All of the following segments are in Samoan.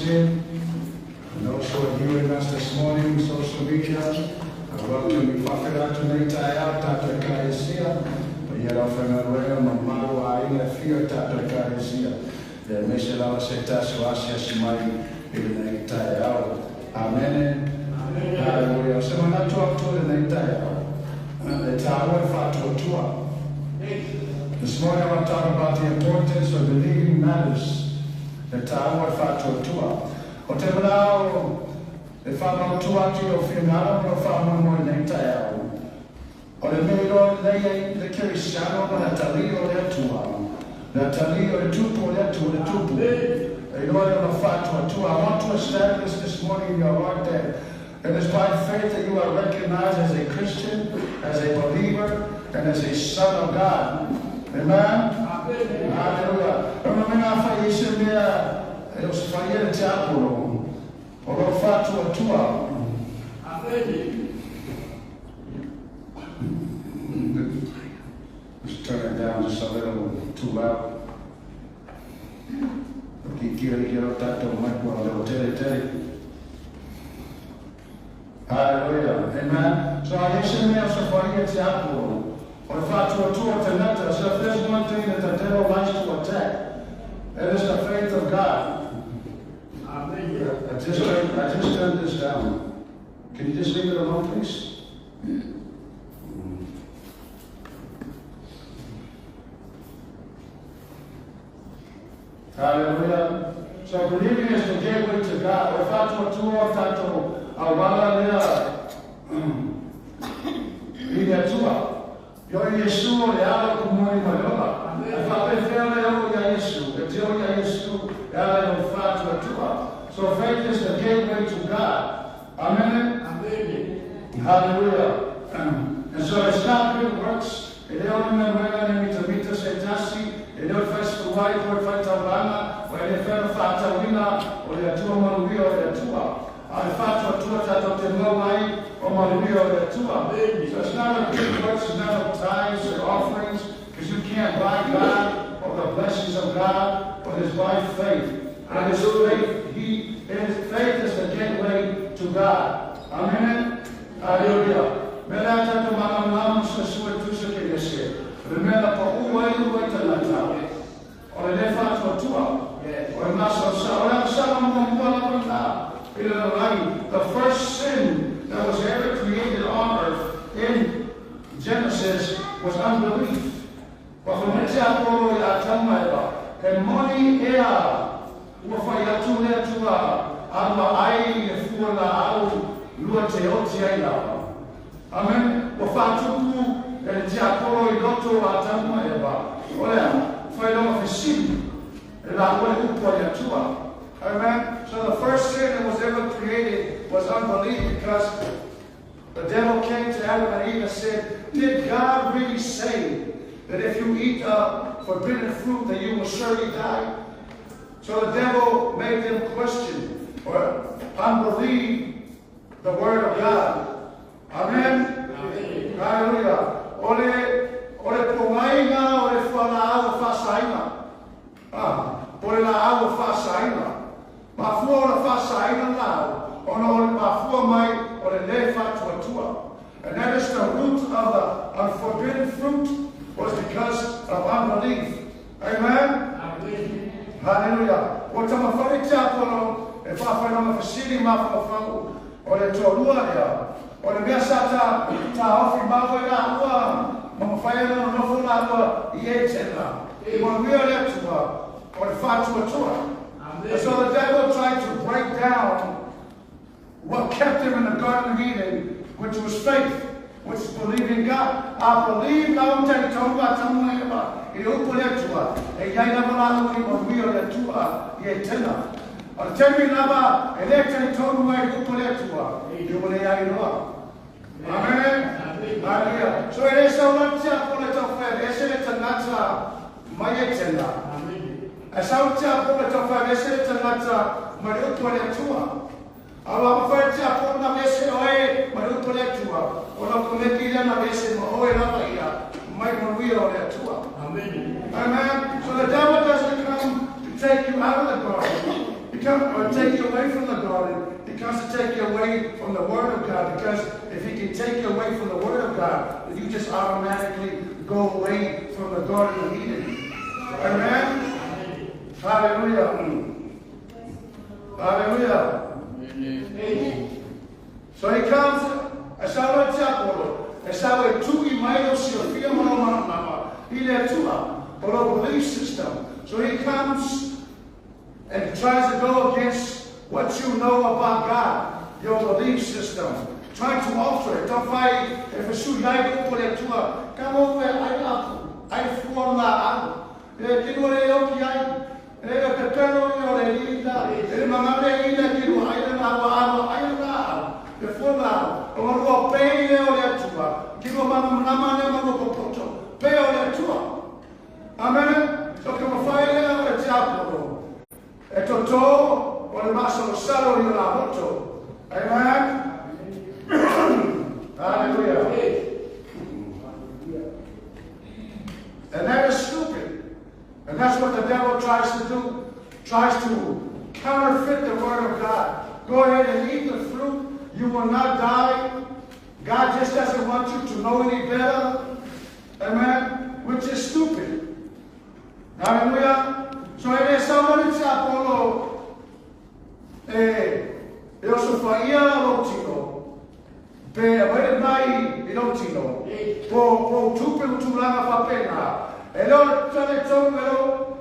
here, and those who are viewing us this morning on social media. I welcome you. Whawhira atu nei tae au tātou karesia. Pa ia rau whangaruega ma maru a inga whio tātou karesia. Ia mese lawa se tasi o asi asi mai i le nei tae au. Amene. Hallelujah. Se manatu atu le nei tae au. E tāua e whātua This morning I want to talk about the importance of believing matters. E tāua e whātua O te manao e whamautua atu i o whingaro mo whamomo i nei tae au. O le mea nei e le kerisiano ma le tali o le atua. Le tali o le tupu o le atua le tupu. E iloa e ona whātua I want to establish this morning in your heart that it is by faith that you are recognized as a Christian, as a believer, and as a son of God. Amen? Amen. Hallelujah. E ona mea whai ese mea e o se whai e te apolo. O lo whātua tua. Amen. Just turn it down just a little too loud. Ki kira kira tātou mai kua leo tere tere. Hallelujah. Amen. So I ese mea se whai e te apolo. O le whātua tua te nata. So if there's one thing that the devil likes to attack, it is the faith of God. Amen. I just turned this down. Can you just leave it alone, please? Hallelujah. So believing is the gateway to God. O whātua tua tātou a wala lea i le atua. Yo Yesu o le ala kumoni maiola. E whapewhea le o ia Yesu. E te o ia Yesu e ala i o whātua tua. So faith is the gateway to God. Amen? Amen. Hallelujah. And so it's not good works. E leo ni mea wena ni mita mita se tasi. E leo whai wai po whai tauranga. O e le whena whātauina o le atua manuia o le atua. A le whātua tua tātou te mau ai o manuia o le atua. So it's not of good works, it's not of tithes or offerings, because you can't buy God or the blessings of God, but it's by faith. And it's faith, faith is the gateway to God. Amen? Hallelujah. Mele tātou mangamlamu sa sua tusa ke ese. Le mea pa ua i ua i tangata. O le le whātua tua. O le masa o sa. O le sa mua mua la na. I le rangi. The first sin that was ever created on earth in Genesis was unbelief. Wa whamete aporo i atama eba. He moni ea. Ua whai atu le atua. Alua ai e fua la au. Lua te oti ai lawa. Amen. Ua whātupu e le te aporo i loto o atama eba. O lea, whai longa whisimu. E la ua le upu a le atua. Amen. So the first sin that was ever created was unbelief, because the devil came to Adam and Eve and said, did God really say that if you eat the forbidden fruit that you will surely die? So the devil made them question or unbelieve the word of God. Amen? Amen. Hallelujah. Ole pongainga, ole whanaau whasainga. Pole la au whasainga. Mafua o la whasainga lau. Ona ole mafua mai o le le whatua tua. And that is the root of the unforbidden fruit, was because of unbelief. Amen? Amen. Hallelujah. O tamawhari te apolo, e whawhainga whasiri mawhawhau, o le tōrua ea. O le mea sa ta ofi maua i la ua, ma mawhai ana nofo la ua i e tena. I manuia le atua, o le whātua tua. And so the devil tried to break down what kept him in the Garden of Eden, which was faith, which is believing God. I believe la uta i taunga tamunga eba, i le upu le atua, e iai lava la ua i manuia le atua i e tena. O le temi lava, e le tani tonu ai i upu le atua, i ua le ai loa. Amen? Hallelujah. So e le saulatia po le tauwhea, e se le tangata mai e tena. E saulatia po le tauwhea, e se le tangata mai le upu le atua. Awa mawhaitia po na mese oe mai le upu le atua. O na kumeki ila na mese ma oe lava ia mai manuia o le atua. Amen. Amen. So the devil doesn't come to take you out of the garden. He comes to take you away from the garden. He comes to take you away from the Word of God. Because if he can take you away from the Word of God, then you just automatically go away from the Garden of Eden. Amen? Hallelujah. Hallelujah. So he comes, e sau le tiapolo, e sau e tui mai o silafia ma lo mana i le Atua, o lo belief system. So he comes and tries to go against what you know about God, your belief system. Trying to alter it. Taumafai e fesuiai upu a le Atua, ka mo e ai apu, ai fua la au. E kino le oki ai, e le pepelo i o le lila, e le mangale i le kino ai le maua alo ai la au. E fua la au, o marua pei le o le Atua, kino mana nama le marua popoto, pe o le Atua. Amen. So ka mawhai le o le tiapolo. E toto o le masalosalo i o la moto. Amen. Hallelujah. And that is stupid. And that's what the devil tries to do. Tries to counterfeit the Word of God. Go ahead and eat the fruit. You will not die. God just doesn't want you to know any better. Amen. Which is stupid. Hallelujah. So e le sau le tiapolo e e osofaia lou tino pe aumai mai i lou tino po po tupe ma tulaga faapena e le o le faletonu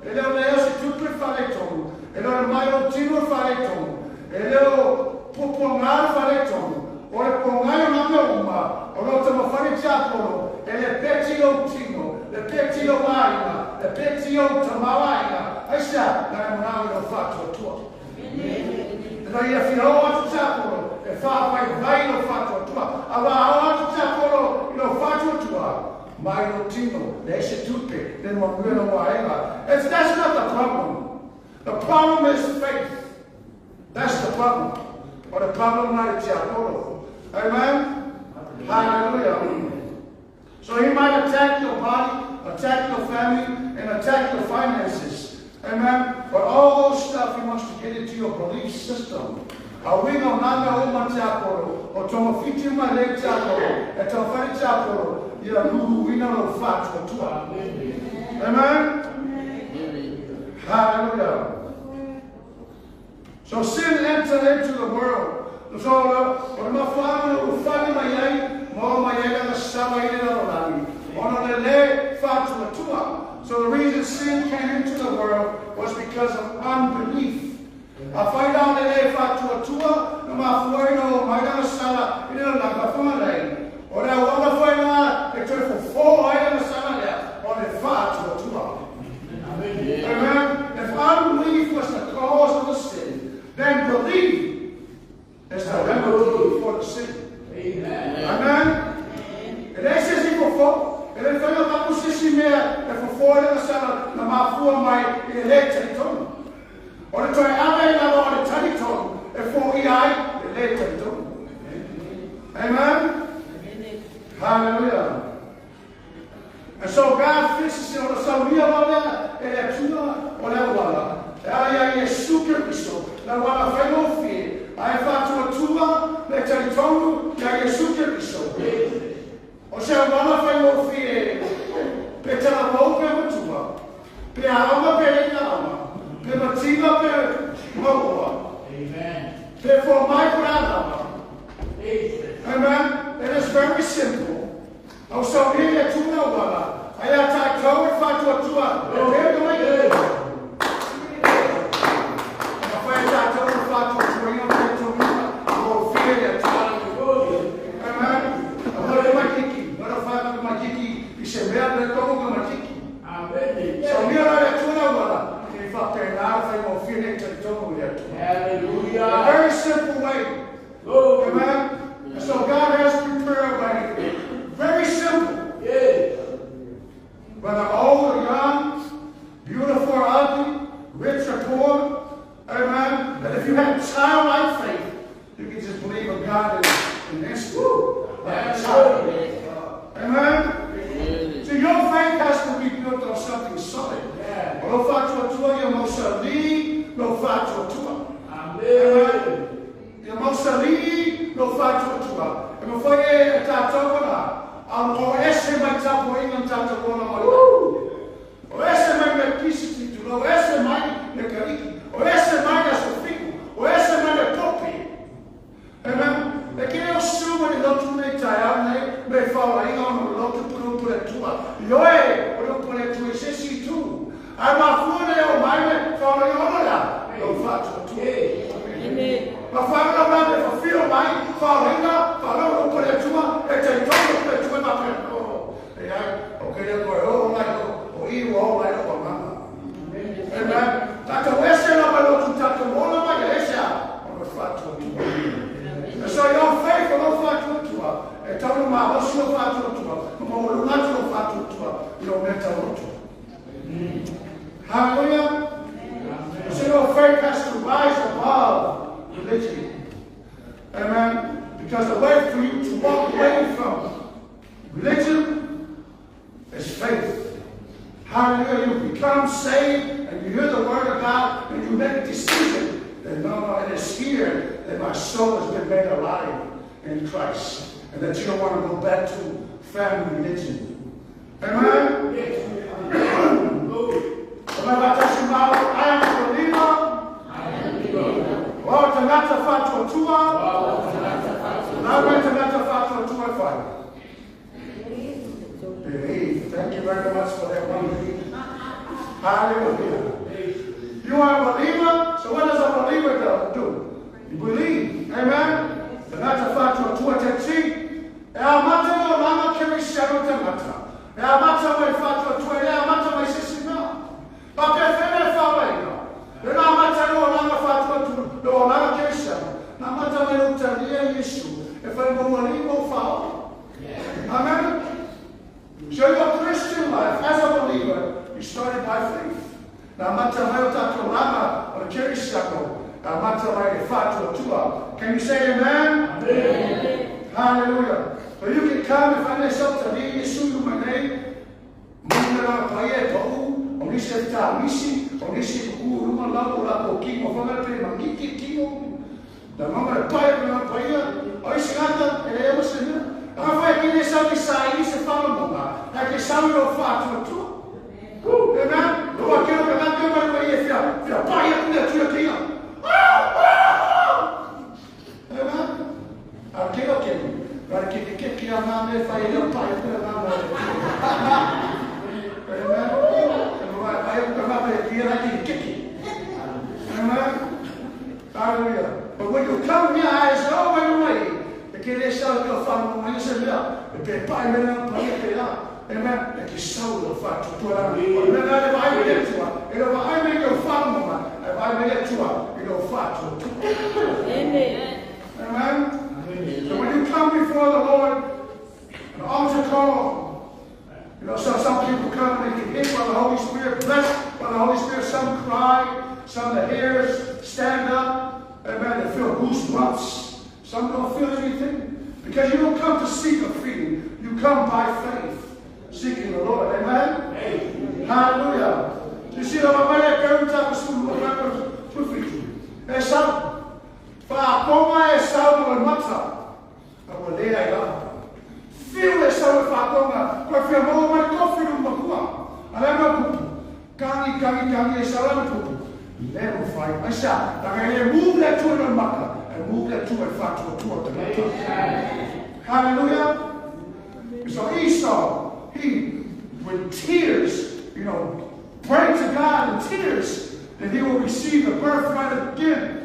e le o le lea o se tupe le faletonu e le o le mai lou tino le faletonu e le o puapuaga le faletonu o le pogai o nā mea uma o lo o taumafai le tiapolo e lepeti lou tino lepeti lou aiga lepeti ou tamaoaiga aisea na e manao i lou faatuatua. Ina ia fia oo atu tiapolo e faavaivai lou faatuatua, a ua oo atu tiapolo i lou faatuatua mai lou tino, leai se tupe, le manuia lou aiga. It's, that's not the problem. The problem is faith. That's the problem. O le problem na le tiapolo. Amen? Hallelujah. So he might attack your body, attack your family, and attack your finances. Amen? But all those stuff he wants to get into your belief system. A uiga o nā mea uma tiapolo, o togafiti uma e le tiapolo, e taumafai le tiapolo, ia luluina lou faatuatua. Amen? Hallelujah. So sin entered into the world. So o le mafuaaga na ulufale mai ai ma oo mai ai le agasala i le lalolagi, ona o le lē faatuatua. So the reason sin came into the world was because of unbelief. Afai la o le lē faatuatua na mafua ai ona oo mai le agasala i le lalolagi, a Fagalei, o le auala foi lena e toe fofo ai le agasala lea, o le faatuatua. Amen. If unbelief was the cause of the sin, then belief is the remedy for the sin. Amen. E leai se isi fofo, e le mafai ona tapu se isi mea e fofo ai le agasala na mafua mai i le lē talitonu. O le toe ave i lalo o le talitonu e foia ai le lē talitonu. Amen. Hallelujah. And so God fixes it, ona saunia loa lea e le Atua o le auala, e ala iā Iesu Keriso, le auala faigofie, a e faatuatua le talitonu iā Iesu Keriso. O se auala faigofie, pe talavou pe matua, pe aoga pe le aoga, pe mativa pe mauoa, pe fomai po le a lava. Amen. It is very simple. Au saunia le Atua le auala, a iā tatou e faatuatua e pea ka mai e. E mafai e tatou ona faatuatuaina le talitonuga gofie i le Atua. Amen. Aua le makiki, aua le whānau makiki i se mea le tonga makiki. Saunia la le Atua le auala, e faapena le faigofie nei talitonu i le Atua. Hallelujah. A very simple way. Amen. And so God has prepared a way. Very simple. Yes. Whether old or young, beautiful or ugly, rich or poor, amen. That if you have childlike faith, you can just believe in God in an instant. Like a child. Amen. So your faith has to be built on something solid. Yeah. O lou faatuatua ia mausali lou faatuatua. Mawhai e tātou ona, a o ese mai tapo inga tātou ona mai. O ese mai me pisi titula, o ese mai me kariki, o ese mai me sofiku, o ese mai me popi. Amen. E ke o suma ni lotu nei tai au nei, me whaola inga ono lotu puru pure tua. Ioe, o lo pure tua i se si tu. Ai mafua nei o mai me whaola inga ono la, o whātua tua. Amen. Ma whaola mai me whawhio mai, whaola inga, whaola o pure tua, e te tonu pure tua ma pure. E ai, o kere koe o lai o, o i o o lai o mama. Amen. Tātou ese la mai lotu tātou ola mai e ese a, o no whātua tua. And so your faith o no whātua tua, e taunu mā hosi o whātua tua, ma ma o lungatu o whātua tua, i o mea tau roto. Hallelujah. So your faith has to rise above religion. Amen. Because the way for you to walk away from religion is faith. Hallelujah. You become saved and you hear the word of God and you make a decision that no, it is here that my soul has been made alive in Christ. And that you don't want to go back to family religion. Amen? I am a believer. O tangata whātua. Nā me tangata whātua tua whai. Believe. Thank you very much for that one. Hallelujah. You are a believer, so what does a believer do? You believe. Amen? Tangata whātua tua te ti. E a mata o langa kiri sharu tangata. E a mata mai whātua tua, e a mata mai sisi mea. Pa pe whene whawainga. E nā mata o langa whātua tua, o langa kiri sharu. Nā mata mai o taria Yesu. E whai maua mo whao. Amen? So your Christian life as a believer, you started by faith. Nā mata mai o tātou langa o le kiri sharu. Nā mata mai e whātua tua. Can you say amen? Amen. Hallelujah. So you can come if I yourself to lead Yesu my name. Mungera paia pau, o nisi tā misi, o nisi ku ruma lau la ko kingo whanga pe mangiki kingo. Da mama le paia pe paia, o isi ngata e le ema se mea. A whai ki ne sau ki sai se whanga monga, ha ke sau ro whātua tua. Amen. Loa kero ka ngā te mai mai e whia, whia paia ku le tua kinga. Amen. A kero kero. Rara ke ke ke a ngā me whai e leo paia ku le ngā mea. Amen. Amen. Hallelujah. But when you come here, I say, oh, wait, wait. E ke le sau ki o whanau mai se mea. E pe pai mena pai e pe a. Amen. E ki sau o whātua tua rana. O mena le vai me le tua. E le vai me o whanau mai. E vai me le tua. E le whātua tua. Amen. Amen. So when you come before the Lord, an altar call, you know, so some people come and they get hit by the Holy Spirit, blessed by the Holy Spirit. Some cry, some the hairs stand up. Amen. They feel goosebumps. Some don't feel anything. Because you don't come to seek a feeling. You come by faith, seeking the Lord. Amen? Amen. Hallelujah. You see, the Whaakonga e sau mo le mata. A ua lea i laa. Whiu e sau e whaakonga. Koe whia maua mai kowhiru makua. A lea mau pupu. Kangi, kangi, kangi e sau le pupu. Le mo whai. Ai sa, taka e le mū le tua no maka. E mū le tua e whātua tua te mata. Hallelujah. So Esau, he, with tears, you know, prayed to God in tears that he will receive the birthright again.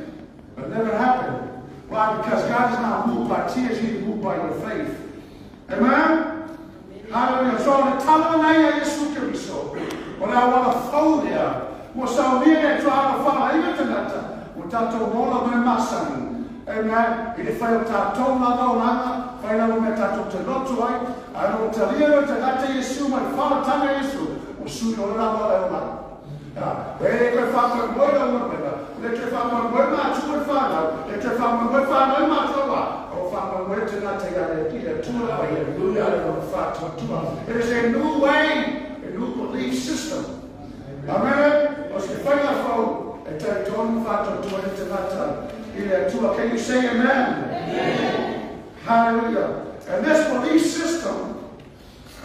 But it never happened. Why? Because God is not moved by tears, He is moved by your faith. Amen? Hallelujah. So the talanaya Yesu Kristo. O la wala faulia. Mo saunia e tuaga whala inga tangata. O tātou mola me masani. Amen. I le whai o tātou langa o langa. Whai langa me tātou te lotu ai. Ai o talia o tangata Yesu mai whala tanga Yesu. O sui o langa o langa. E koe whāmau moe rau mena, le te whāmau moe mātua whānau, le te whāmau moe whānau mātua wā, o whāmau moe tēnā te iare ki le tua o ia nuia le o whātua tua. It is a new way, a new belief system. Amen? O se whainga whau, e te tonu whātua tua e tēnā i le tua. Can you say amen? Amen. Hallelujah. And this belief system,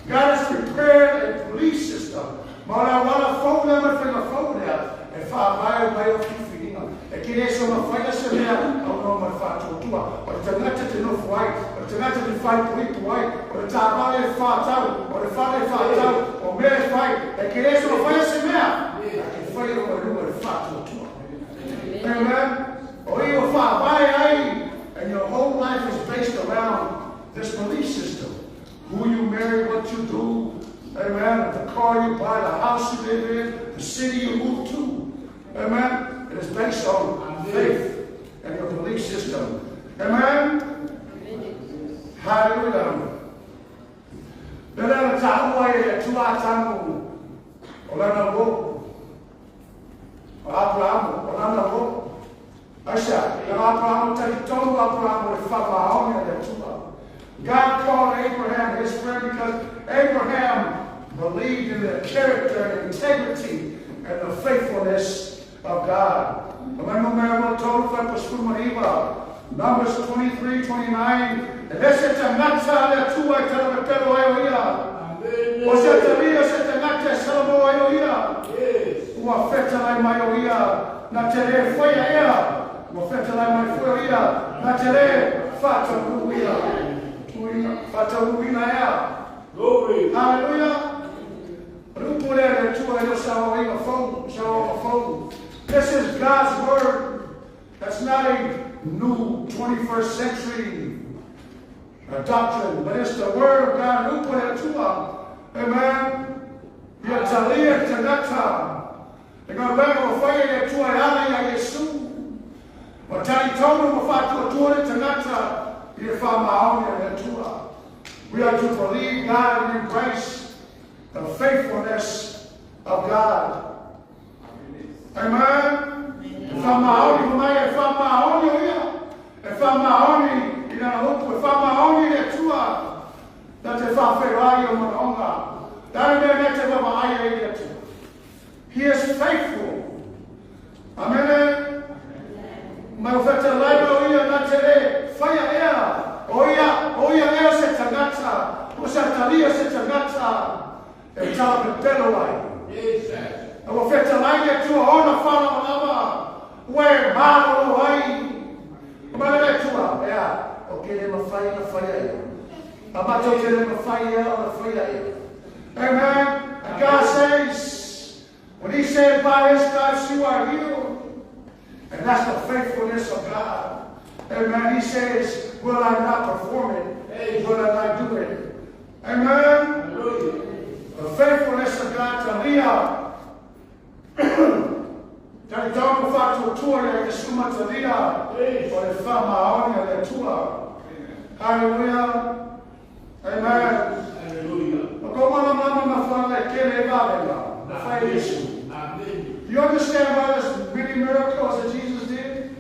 God has prepared a belief system. Ma o le auala fou lea ma le faiga fou lea e faavae uma ai au filifiliga. E te le soona faia se mea aunoa ma le faatuatua. O le tagata e te nofo ai, o le tagata e te faaipoipo ai, o le taavale e whātau, o le fale e whātau, o mea e fai. E te le soona faia se mea, a te faia o i luga i le faatuatua. Amen. O i o whaavae ai, and your whole life is based around this belief system. Who you marry, what you do, amen, the car you buy, the house you live in, the city you move to. Amen. It is based on faith and your belief system. Amen. Hallelujah. Le lea na taua ai e le Atua Atamu o lana uō. O Aperahama, o lana uō. Aisea? Leaga Aperahama, talitonu Aperahama o le faamaoni a le Atua. God called Abraham his friend because Abraham believed in the character and integrity and the faithfulness of God. O numera 23 49, Numbers 23:29, e le se tagata a le Atua e talapepelo ai o ia. O se atalia se tagata e salamo ai o ia. Ua fetalai mai o ia na te le faia ea. Ua fetalai mai foi o ia na te le faataunuuina. Faataunuuina ea. Glory. Hallelujah. O le upu lea le Atua e le o se aoaiga fou, se aoaoga fou. This is God's word. That's not a new 21st century doctrine, but it's the word of God. Le upu le Atua. Amen. Ia talia le tagata. Le galuega ua faia e le Atua e ala ia Iesu. Ua talitonu ma faatuatua le tagata i le faamaoni a le Atua. We are to believe God and embrace the faithfulness of God. Amen. E faamaoni mai e faamaoni o ia. E faamaoni i lana upu, e faamaoni le Atua. Na te faafeiloai o manaoga. Tane mea ne te vaavaai ai le Atua. He is faithful. Amen. Mai o fetalai o ia na te le faia ea. O ia ea se tagata. O se atalia se tagata. E talapepelo ai. Ua fetalai le Atua ona faalavalava. Ua e malolo ai. O mai le Atua, ea, o ke le mawhai na whaia ea. A matou te le mafai ea ona faia ea. Amen. And God says, when he said by his stripes you are healed, and that's the faithfulness of God. Amen. He says, will I not perform it? Will I not do it? Amen. Hallelujah. The faithfulness of God talia. Talitonu faatuatua ia Iesu ma talia. O le faamaoni a le Atua. Hallelujah. Amen. Hallelujah. O ko mana mana ma whanga e kele e vavega. Na whai Yesu. Amen. Do you understand why there's many miracles that Jesus did?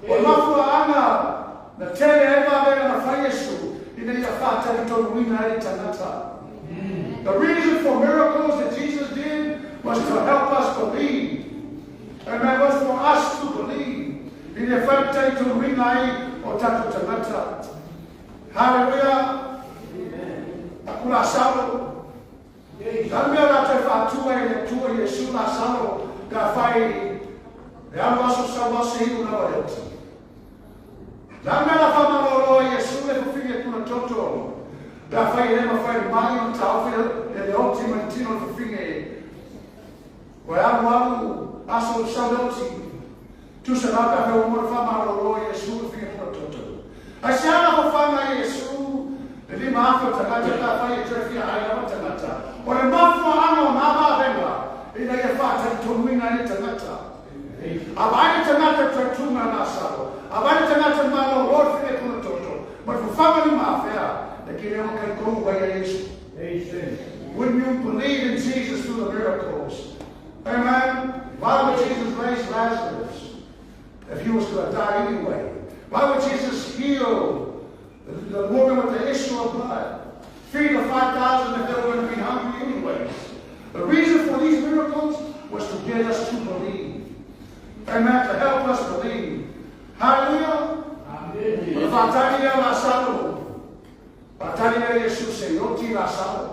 O mafuaga na tele e vavega na whai Yesu. Ina ia whātalitonuina ai tagata. The reason for miracles that Jesus did was to help us believe. Amen. Was for us to believe. Ina ia whātalitonuina ai o tatou tagata. Hallelujah. Aku Lasaro. La mea la te whātua i le Atua Iesu Lasaro ka whai le alu aso sau aso hiu na wale oti. La mea la whamalolo Iesu le fufinge tuna toto. Ka whai le ma whai mai o taofi le le oti ma le tino le fufinge. O e alu alu aso sau le oti. Tusa la ka whai o whamalolo Iesu le fufinge tuna toto. Ai se ana whawhanga Iesu le 5,000 o tagata ka whai e te fia ai lava tagata. O le mafuaga o nā vavega ina ia whātalitonuina ai le tagata. A vai le tagata tuatunga Lasaro. A vai le tagata malo lord whine tona toto. Ma le fufanga ni maafea. Le ki leo kai kou vai a Yesu. Wouldn't you believe in Jesus through the miracles? Amen. Why would Jesus raise Lazarus if he was going to die anyway? Why would Jesus heal the woman with the issue of blood? Feed the 5,000 if they were going to be hungry anyways. The reason for these miracles was to get us to believe. Amen. To help us believe. Hallelujah. Amen. O le faatali lea Lasaro. oti Lasalo.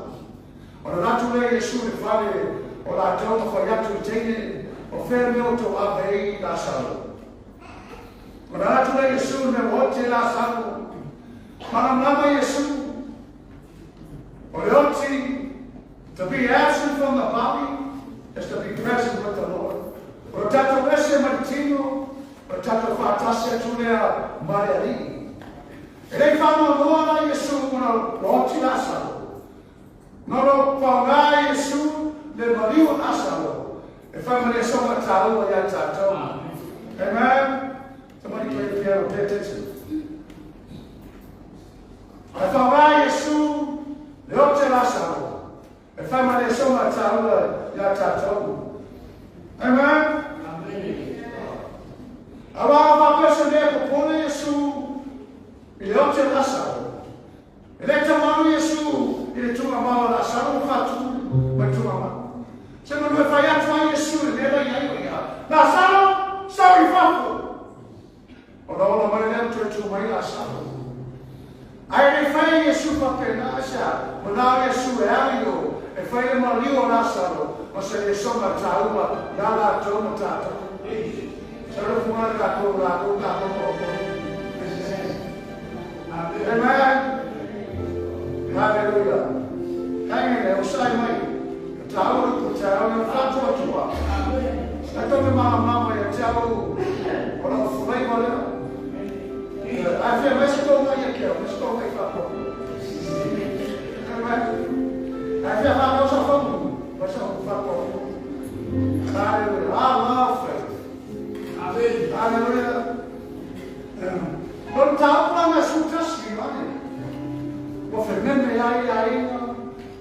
Ona alu atu lea o Iesu i le fale o latou ma fai atu i teine, O fea le mea ua outou ave ai Lasalo? Ona alu atu lea o Iesu i le mea ua oti ai Lasalo. Malamalama Iesu, o le oti, to be absent from the body is to be present with the Lord. O le tatou ese mai le tino, o le tatou faatasi atu lea ma le Alii. E le i faanoanoa la Iesu ona ua oti Lasalo. Na lo faoga Iesu le maliu o Lasalo e fai ma le soga taua ia tatou. Amen. Somebody play the piano, pay attention. E faoga Iesu le oti Lasalo e fai ma le soga taua ia tatou. Amen. Amen. Aua faapea se mea popole Iesu i le oti o Lasalo. E le taumalu Iesu i le tuugamau o Lasalo ua faatu ma le tuugamau. Semanu e fai atu ai Iesu i le mea la i ai o ia, Lasalo, sau i fafo! Ona ola mai lea ma toe tu mai Lasalo. Ae le i faia Iesu faapena, aisea? Manao Iesu e alu i o, e fai le maliu o Lasalo ma se lesoga taua ia latou ma tatou. Sau le fuga le tatou, latou, tatou ma outou. Amen. Hallelujah. Hang in there, osai mai. Ka tāua le ko te au e whātua tua. Ai tau te malamalama ia te au o lau fulaiva lea. Ai whia mai se tō mai ia ke au, mai se tō mai whātua. Amen. Ai whia whānau sa whangu, mai sa whātua. Hallelujah. I love faith. Amen. Hallelujah. O le mataupu la na 11 Ioane, ua fememe ai le aiga,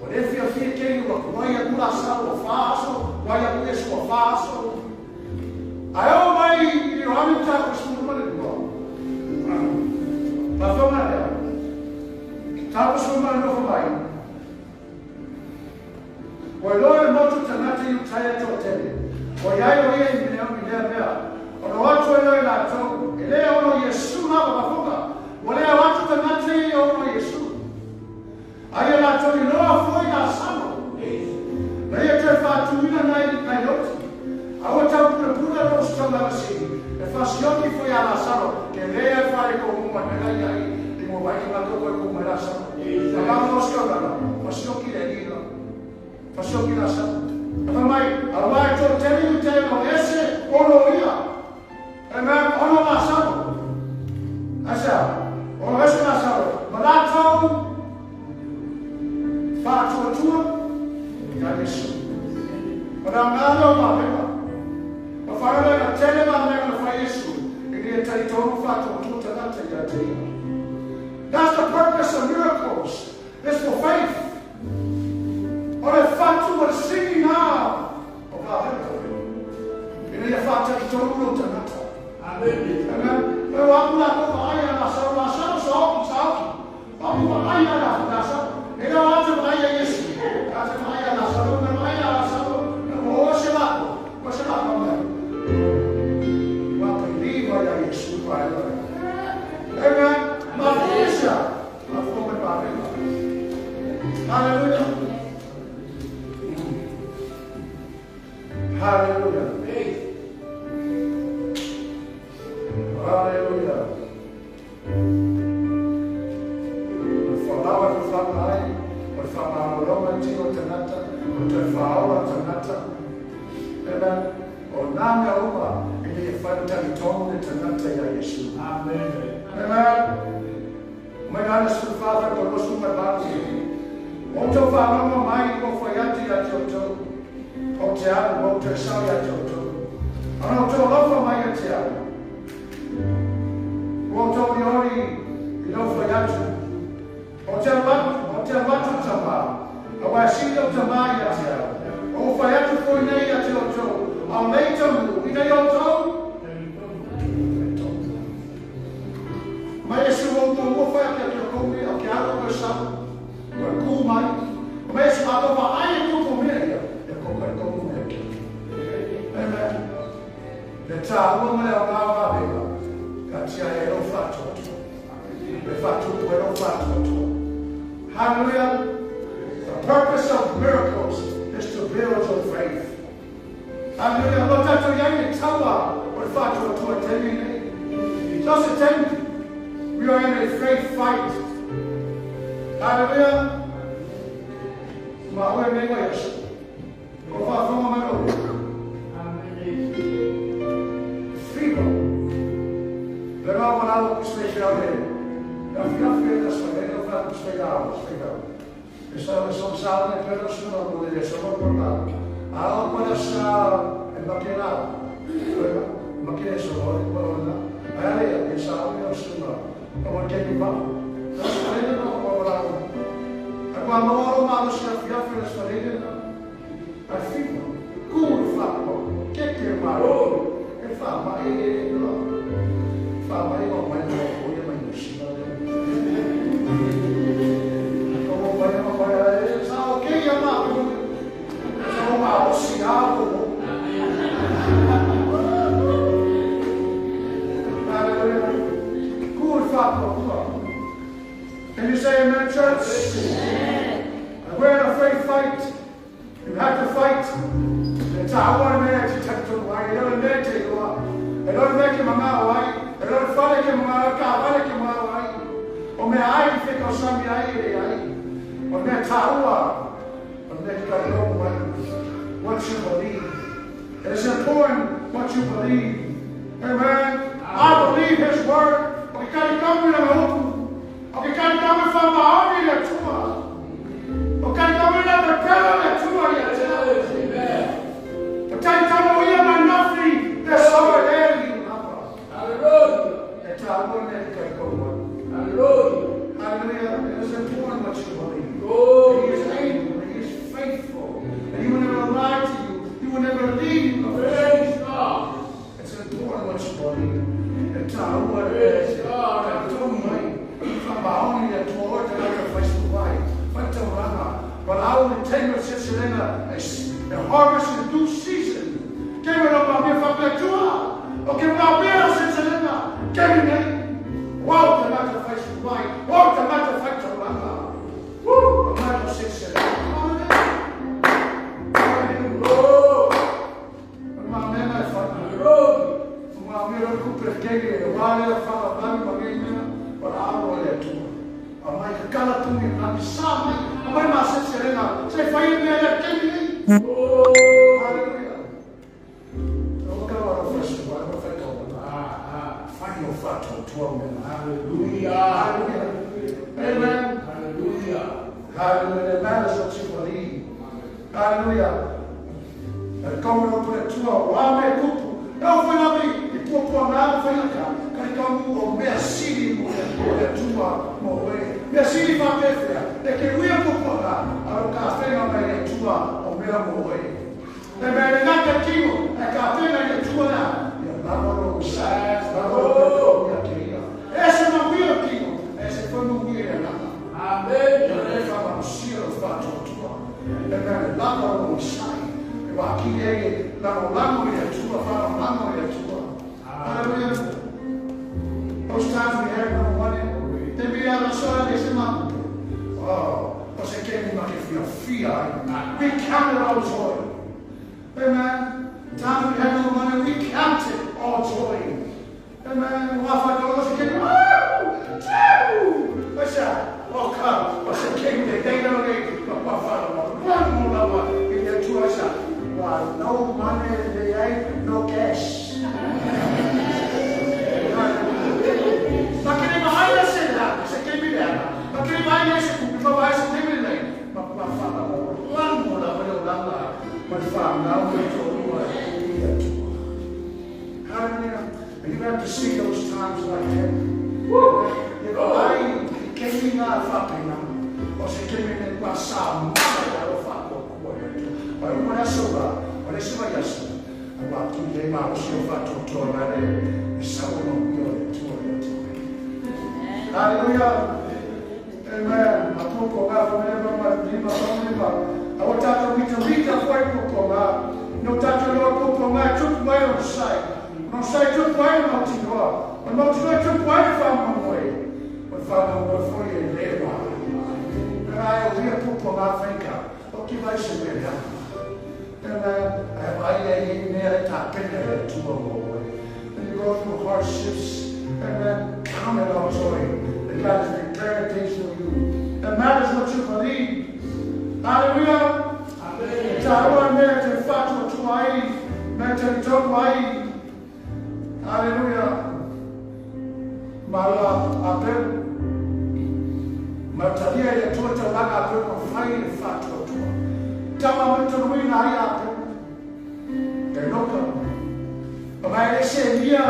ua le fiafia keiki ua tuai atu Lasalo ua fa aso, tuai atu Iesu ua fa aso. Ae oo mai i Ioane mataupu 12, faafofoga lea, mataupu 12 fai mai, Ua iloa e le motu tagata Iutaia e toatele, ʻoiai ʻo ia i lea mea, ona o atu ai loa i latou, e le ono Iesu lava mafuga, ua le o atu tagata ia e ono Iesu. A ia latou iloa foi Lasalo, na ia toe faatuina nai nai oti, a ua tau punapuna lo se taulaga sili, e fasioki foi ia Lasalo, ke le ai fale ko uma me lai ai, i mua mai ki matou koe ku mai Lasalo. A mau lo se taulaga, fasioki le alii la. Fasioki Lasalo. A fai mai, auā e toatele Iutaia o ese ono o ia. Amen, ono Lasalo. Aisea? Ono ese Lasalo. Ma latou faatuatua ia Iesu. O le aoga lea o vavega. Ma whakarere na tele ngā mea na whai Iesu i ina ia talitonu faatuatua tagata ia te ia. That's the purpose of miracles. It's for faith. O le fatu o le sini nā o vavega. Ina ia whātalitonu lou tagata. Amen. Amen. E o aku latou vaai ia Lasaro, Lasaro sa oki, sa oki. Aku vaai ia Lasaro. E le o atu vaai ia Iesu. Atu vaai ia Lasaro, me vaai ia Lasaro. E o se lako, o se lako mai. Ua peliva ia Iesu vaai loa. Amen. Mafua mafua mai vavega. Hallelujah. Hallelujah. Hallelujah. O le folau e fafaga ai, o le faamalologa i tino o tagata, o le toe faaola o tagata. Amen. O nā mea uma ina ia fai le talitonu le tagata iā Iesu. Amen. Amen. Mai Ioane 14 faitau 28. Ua outou faalogo mai ua fai atu ia te outou, ou te alu, ua ou toe sau ia te outou. Ana outou alofa mai ia te au. Ua outou olioli i lou fai atu, Ou te alu atu, ou te alu atu i Tamā, aua e sili lou Tamā ia te au. Ua ou fai atu foi nei ia te outou, ʻaʻole i taunuu, ina ia outou talitonu. Mai Iesu ua ou muamua fai ake ake o kou mea, o ke alu o koe sau, koe kū mai. Mai Iesu a tou vaai e kou mea ia, e kou talitonu mea ke. Amen. Le tāua ma le aoga o vavega, ka tia ai lou faatuatua. E faatupu ai lou faatuatua. Hallelujah. purpose of miracles is to build your faith. Hallelujah. Lo tatou iai le taua o le faatuatua taimi nei. So se taimi. We are in a faith fight. Hallelujah. Ma oe nei mai aso. O faafofoga mai lo. Fiva. Le ma wala o se fe ale. La fia fia la so le fa se ga se ga. Esa son sa ne pero se no mo le so mo por la. A o para sa e makela. Makela so mo le mo la. Ale e sa o yo se no. O mo ke ni pa. La so le no mo la. A qua mo ro ma lo se fia fia so le no. A fiva. Ku fa ko. Ke ke ma ro. E fa ma e no. Fa mai o mai no o ia mai no si na le. O mai o mai e sa o ke ia ma ko. Sa o ma o si a ko. Hallelujah. Good fa ko. Can you say amen, church? Amen. And we're in a faith fight. You have to fight. Le taua mea te tatu ai, e le mea te roa. E le mea ke mangao ai, e le fale ke mangao, ka fale ke mangao ai. O mea ai i wheka o sami ai e le ai. O mea taua, o mea ki kai lopo ai. What you believe. It is important what you believe. Amen. I believe His word. O ke kari kamu na maupu. O ke kari kamu wha maoni le tua. O kari kamu na pepela le tua ia te. O kari kamu ia manafi le sawa eli unapa. Hallelujah. E tāua mea ki kai kaua. Hallelujah. Hallelujah. It is important what you believe. Glory. He is able and He is faithful. And He will never lie to you. He will never leave you. Praise God. It's important what you believe. E tāua mea Praise God. ka tō mai. Wha maoni le tua o te raka whaisupai. Whaitauranga. But I will take your siselenga a harvest in due season. Ke me no mea whapea tua. O ke mea mea siselenga. Ke me nei. Wau te raka whaisupai. Wau te raka whaitauranga. Woo! O mea siselenga. Hallelujah. Glory. O mea mea e whai. Hallelujah. O mea mea o kupere kege. O wale o whakamami ma ngei mea. O la aro le atua. A mai ka kala tungi na mi sa mai. A mai ma se serenga. Se whai mea le kegi nei. Glory. Hallelujah. O ka wara whaisupai. O whai kaua. Ah, ah. Whai o whātua tua mea. Hallelujah. Hallelujah. Amen. Hallelujah. Hallelujah. It matters what you believe. Hallelujah. E kamu no pune tua, wā me kupu. Nau whaina mi, i pua pua ngā whaina ka. Kari kamu o mea siri mo le tua mo oe. Mea siri wha pewhea. E ke uia pua ngā, aro ka whenga mai le tua o mea mo oe. E mea le ngaka kino, e ka whenga i le tua nā. Ia lava ro usai, lava ro ia ke ia. E se mawia kino, e se whangu mui e langa. Amen. E le whamarusia o whātua. E mea le lava ro usai. E wā ki e lango lango i atua, whanau lango i atua. Hallelujah. Those times we had no money, te mea la soa le se makupe. Oh, o se kemi ma ke fia fia. We counted all joy. Amen. Times we had no money, we counted all joy. Amen. Wā whakao se kemi, oh, two. Asa, o ka, o se kemi le teina o nei, ma pa whanau, ma lango lawa, i le atua asa. Wā, no money, le ai, no cash. Ma kere mahaina se la, se kemi le ana. Ma kere mahaina se kupi, ma wae se kemi le. Ma pa whanau, lango lawa le o langa, ma whanau le tōrua i atua. Hallelujah. And you have to see those times like that. Woo. You know, ai, kemi ngā whapena, o se kemi ne kua sā mana ia o whātua kua i atua. Pai uma aso rā, o le sima i aso, a wā tu le mā o si o whātua toa nā le, e sawa mau i o le tua i atua. Hallelujah. Amen. A pōpo ngā whamene ma lima whamene ma. A o tātou mita mita whai pōpo ngā. No tātou loa pōpo ngā tupu mai o sai. No sai tupu mai o mautinoa. O mautinoa tupu mai o whamamoi. O whamamoi foi e lewa. Kai o ia pupu ngā whaika. O ki vai se mea. Amen. Ai ai ai mea e tā pene le tua mō. When you go through hardships, amen, count it all joy. That God is preparing things for you. It matters what you believe. Hallelujah. Amen. Tāua mea te whatua tua ai, mea te tau ai. Hallelujah. Marua a peu. Mataria i tua te langa a peu ma whai e whatua tua. Tama me te ruina ai a peu. Te noka. O mai e se mia.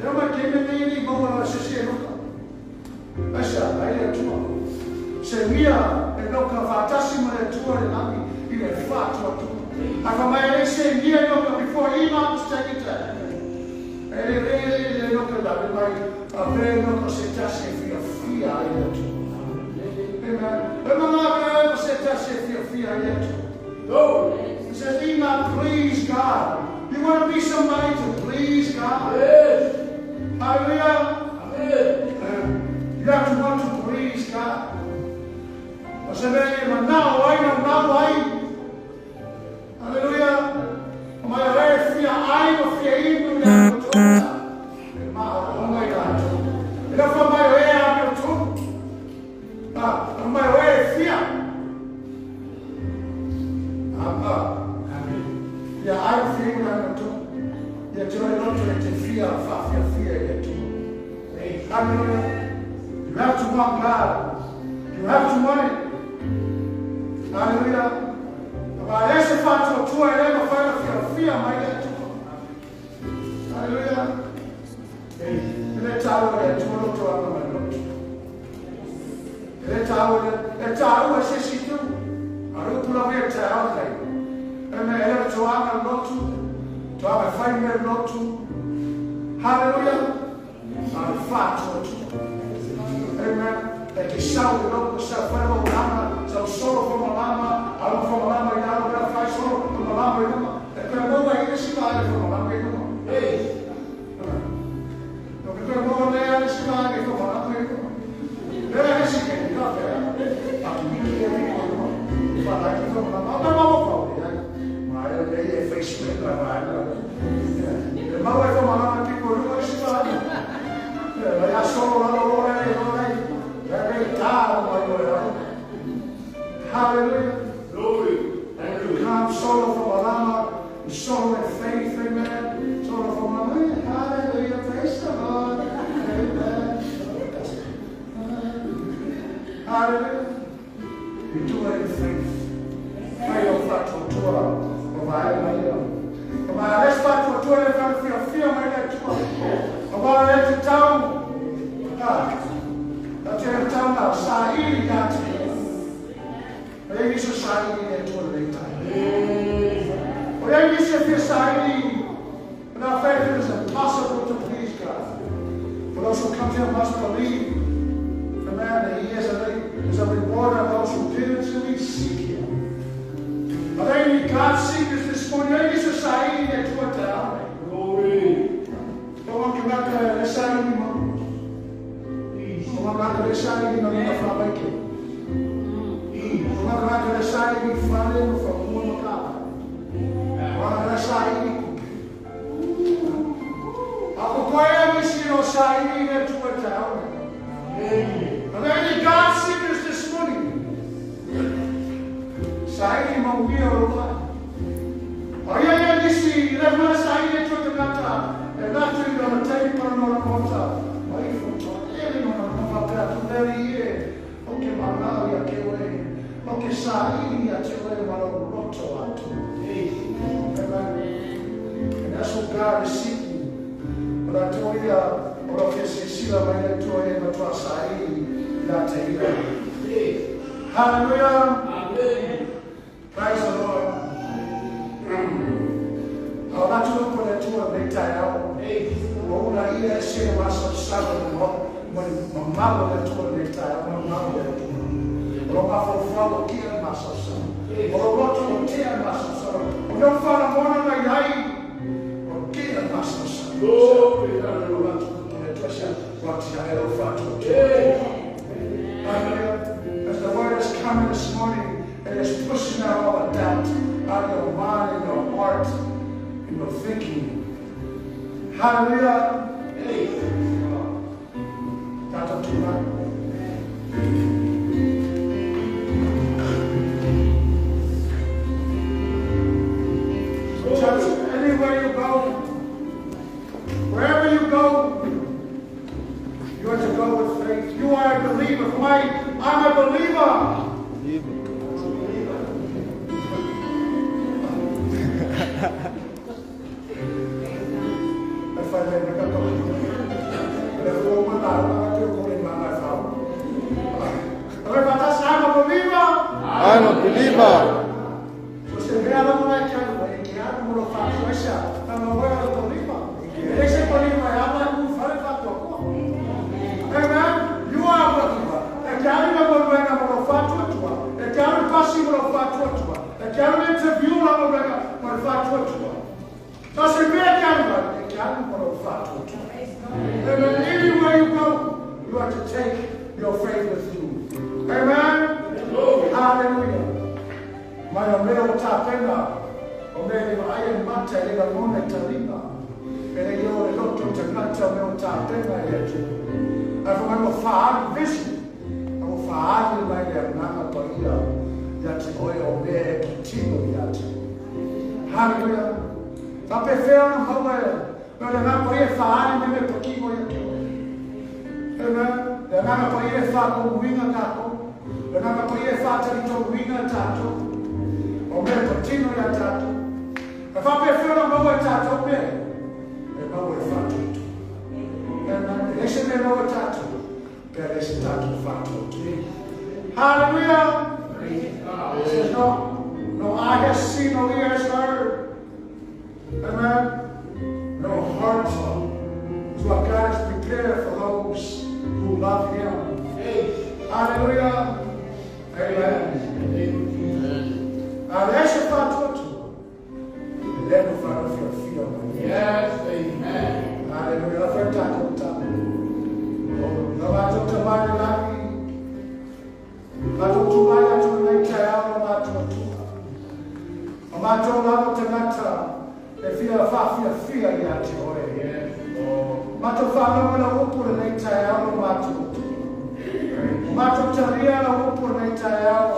E o mai ke me nei ni maua se se noka. Aisa, ai le tua. Se mia e noka whātasi ma le tua le langi i le whatua tua. A fa mai e se mia noka before Enoch was taken to heaven. E le le le noka la le mai a ve noka se tasi e fia fia ai le tua. Amen. E mga pe se tasi e fia fia ai le tua. Glory. It says, Enoch, please God. You want to be somebody to please God? Yes. Hallelujah. Amen. You have to want to please God. O se mea ma nao ai, na nao ai. Hallelujah. O mai o e fia ai, o fia inu le a tōta. E ma o honga i rātou. E la fa mai o e a mea tō. O mai o e fia. A, Ia ai o fia inu le a mea tō. Ia te ore loto e te fia, fa fia fia i le tō. Hallelujah. You have to want God. You have to want it. Hallelujah. Ma ese whatua tua e lema whaina fia fia mai le tua. Hallelujah. E le tāua le tua loto anga mai loto. E le tāua le, e tāua se si tu. A rupula mea te ao nei. E me e le tuanga lotu. Tuanga whai me lotu. Hallelujah. A le whatua tua. Amen. E te sau i loko, sau whai o lama, sau solo fo malama, alo fo malama i alo mea whai solo fo malama i luma. E koe maua i isi vae fo malama i luma. Yes. No ke koe maua lea isi vae fo malama i luma. Lea isi ke ni ka pea. A tu miki e miki i luma. Whanai ki fo malama. A maua pau le ai. Ma e le e Facebook la vae. E maua e fo malama ki ko luma isi vae. E ia solo lalo ore e ore. Hallelujah. Glory. You come solo for malama, solo in faith, amen. Solo for malama, hallelujah, praise the Lord, amen. Hallelujah. You do it in faith. Fai o whatua tua, o vai mai o. O vai ales whatua tua e whana fia fia mai le tua. O vai e te tau. Ah. A te tau nā sa iri ia te. O e nisi sa iri le tua le tai. O e nisi fia sa iri. Without faith it is impossible to please God. For those who come to him must believe. Amen. That he is a rewarder of those who diligently seek him. Are there any God seekers this morning? E nisi sa iri le tua te ao. Glory. O wak le sa iri mo. O wak le sa iri no nuna whabaike. O wak le sa iri whare no whakua no kā. O wak le sa iri kupe. A ko koe a nisi no sa iri le tua te ao. Are there any God seekers this morning? Sa iri maungia o roa. O ia ia nisi le mea sa iri le tua te ngata. E natu i rana tei paranoa mota. O i whantua ele no na mawhapea tu lere i e. O ke manao ia ke oe. O ke sa iri ia te oe maro roto atu. Amen. And that's what God is seeking. O la tō ia, o la ke se sila mai le tua e matua sa iri ia te ira. Hallelujah. Amen. Praise the Lord. O la tua ko le tua me tai ao. O una ia e se masa sala no mo mamalo le tua me tai ao mamalo le tua. O lo mafo kia masa sala. O lo roto o tia masa sala. O no whana mona mai ai. O kia masa sala. Glory. O la tua ko le tua sa. O tia e o whatua. Yes. Hallelujah. As the word is thinking. Hallelujah. Church, anywhere you go, wherever you go, you are to go with faith. You are a believer. I'm a believer. I'm a believer. I'm a believer. Amen. You are a believer. Amen. Anywhere you go, you are to take your faith with you. Amen. Hallelujah. Mai o mea o tāpena, o mea le aia mata e le ngona i talima. E le o le loto tangata o mea o tāpena e atu. A wha mai o whaari visu, a o whaari mai le ananga paia, ia te oe o mea e kitino ia te. Hallelujah. Wha pe whea na maua e, mea le ngā paia whaari me me pakingo ia te oe. Amen. Le ngā paia wha konguinga tātou. Le ngā paia wha tarito uinga tātou. O mea patino ia tātou. E wha pe whea na maua e tātou mea. E maua e whātutu. Amen. E ese mea maua tātou. Pea ese tātou whātutu. Hallelujah. It says no, no eye has seen, no ear has heard. Amen. No heart is what God has prepared for those who love Him. Hallelujah. Amen. Ese whātuatu. E leno whanau whia mai. Yes, amen. Hallelujah. Whai tātou tātou. No mātou ta mai le lagi. Mātou tu mai atu nei te ao no mātou atua. O mātou lalo tangata e whia whawhia whia i a te oe. Yes, Lord. Mātou whanau la upu le nei te ao no mātou atua. O mātou taria la upu le nei te ao.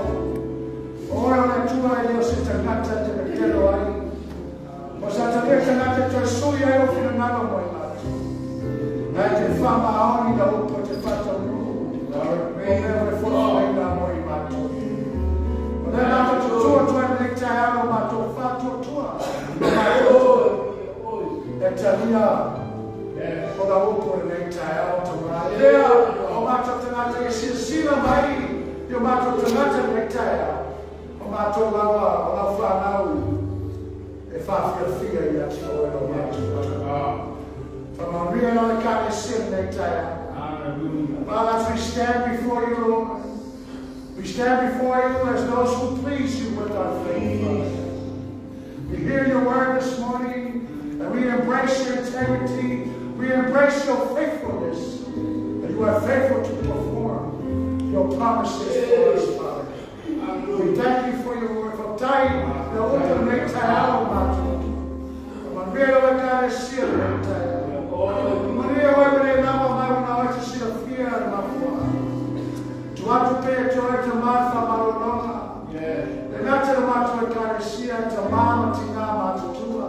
Oe o le tua e leo se tangata te metelo ai. O sa taria tangata te sui ai o whina ngalo mo i mātou. Nai te whama aoni la upu te whata nuu. O mea o le whana mo i mātou. O le mātou tutua tua i nei te ao no mātou whātua tua. No mātou e taria Yes. o la upu le nei te ao te mai. Lea, o mātou tangata e sila mai i o mātou tangata nei te ao. O mātou lawa, o lau whanau e whawhia i a te oe o mātou. Whamanuia no le kare sia nei te ao. Hallelujah. Father, as we stand before you, Lord, we stand before you as those who please you with our faith, Father. We hear your word this morning, and we embrace your integrity. We embrace your faithfulness, and you are faithful to perform your promises for us, Father. We thank you for your word. For time, the open nei te ao mātou. Manuia o e kare sia nei te ao. Manuia o e le lava mai una oe te sia fia e mafua. Tu atu pe te oe te martha marolonga. Yes. Le ngata le mātou e kare sia te māma tingā mātou tua.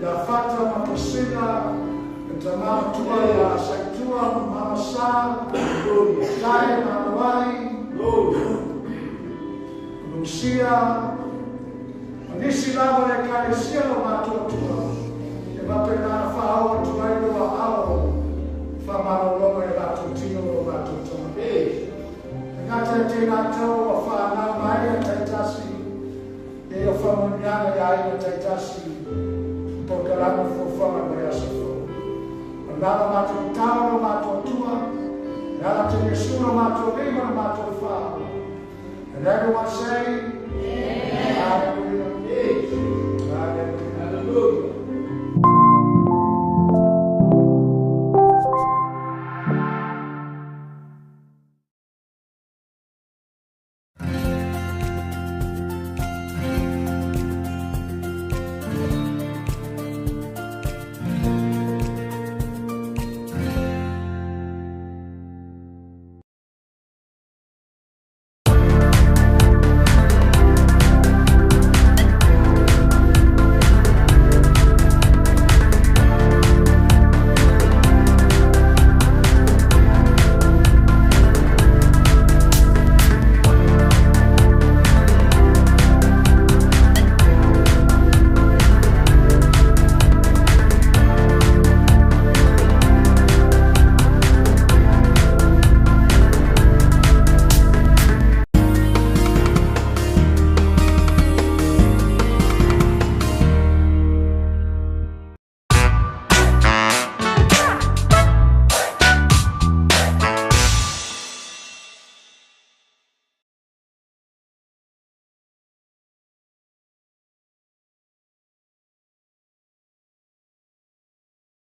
Ia fata ma pasina, e te māma tua ia saitua, mama sa, tae manuai, Glory. Lucia, nisi lava le kare sia lo mātou tua. E mapena whaau atu ai loa ao, whamarolonga e rātou tino lo mātou tua. Hey. E ngata e tēnā tau o whanau mai e taitasi, e o whamunianga ia ai e taitasi, po karanga fofanga mai asafo. O nala mātou tau lo mātou tua, nala te Yesu lo mātou lima lo mātou whao. And everyone say, Amen. Hallelujah.